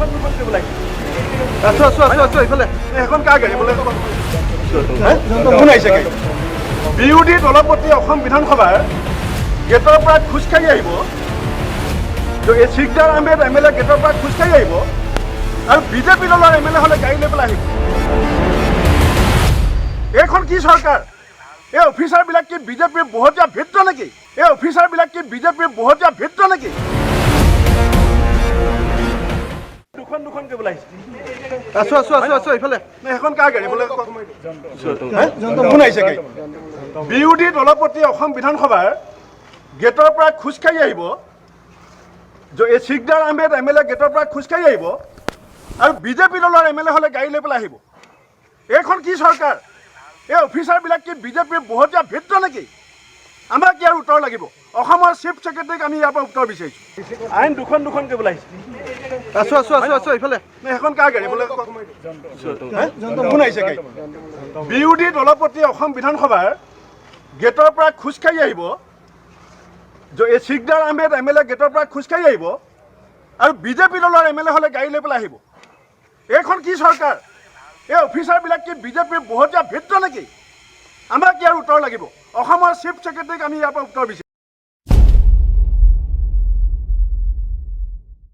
দুখন দুখন কৰিব লাগে। আছো, আছো, আছো, আছো এইফালে। সেইখন কাৰ গাড়ী বোলে? কোন আহিছে গাড়ী? বিৰোধী দলপতি অসম বিধানসভাৰ গেটৰ পৰা খোজকাঢ়ি আহিব, এই চিকদাৰ আহমেদ এম এল এ গেটৰ পৰা খোজকাঢ়ি আহিব আৰু বিজেপি দলৰ এম এল এ হ'লে গাড়ী লৈ পেলাই আহিব। এইখন কি চৰকাৰ? এই অফিচাৰবিলাক কি বিজেপিৰ বহতীয়া ভৃত্য নেকি? এই অফিচাৰবিলাক কি বিজেপিৰ বহতীয়া ভৃত্য নেকি? দুখন দুখন কৰিব লাগিছে। আছো, আছো, আছো, আছো এইফালে। সেইখন কাৰ গাড়ী বোলে? কোন আহিছে গাড়ী? বিৰোধী দলপতি অসম বিধানসভাৰ গেটৰ পৰা খোজকাঢ়ি আহিব, এই চিকদাৰ আহমেদ এম এল এ গেটৰ পৰা খোজকাঢ়ি আহিব আৰু বিজেপি দলৰ এম এল এ হ'লে গাড়ী লৈ পেলাই আহিব। এইখন কি চৰকাৰ? এই অফিচাৰবিলাক কি বিজেপিৰ বহতীয়া ভৃত্য নেকি? আমাক ইয়াৰ উত্তৰ লাগিব। অসমৰ চিফ ছেক্ৰেটাৰীক আমি ইয়াৰ পৰা উত্তৰ বিচাৰিছোঁ। আইন দুখন দুখন কৰিব লাগিছে। আছো, আছো, আছো, আছো এইফালে। সেইখন কাৰ গাড়ী বোলে? কোন আহিছে গাড়ী? বিৰোধী দলপতি অসম বিধানসভাৰ গেটৰ পৰা খোজকাঢ়ি আহিব, এই চিকদাৰ আহমেদ এম এল এ গেটৰ পৰা খোজকাঢ়ি আহিব আৰু বিজেপি দলৰ এম এল এ হ'লে গাড়ী লৈ পেলাই আহিব। এইখন কি চৰকাৰ? এই অফিচাৰবিলাক কি বিজেপিৰ বহতীয়া ভৃত্য নেকি? আমাক ইয়াৰ উত্তৰ লাগিব। অসমৰ চিফ ছেক্ৰেটাৰীক আমি ইয়াৰ পৰা উত্তৰ বিচাৰিছোঁ।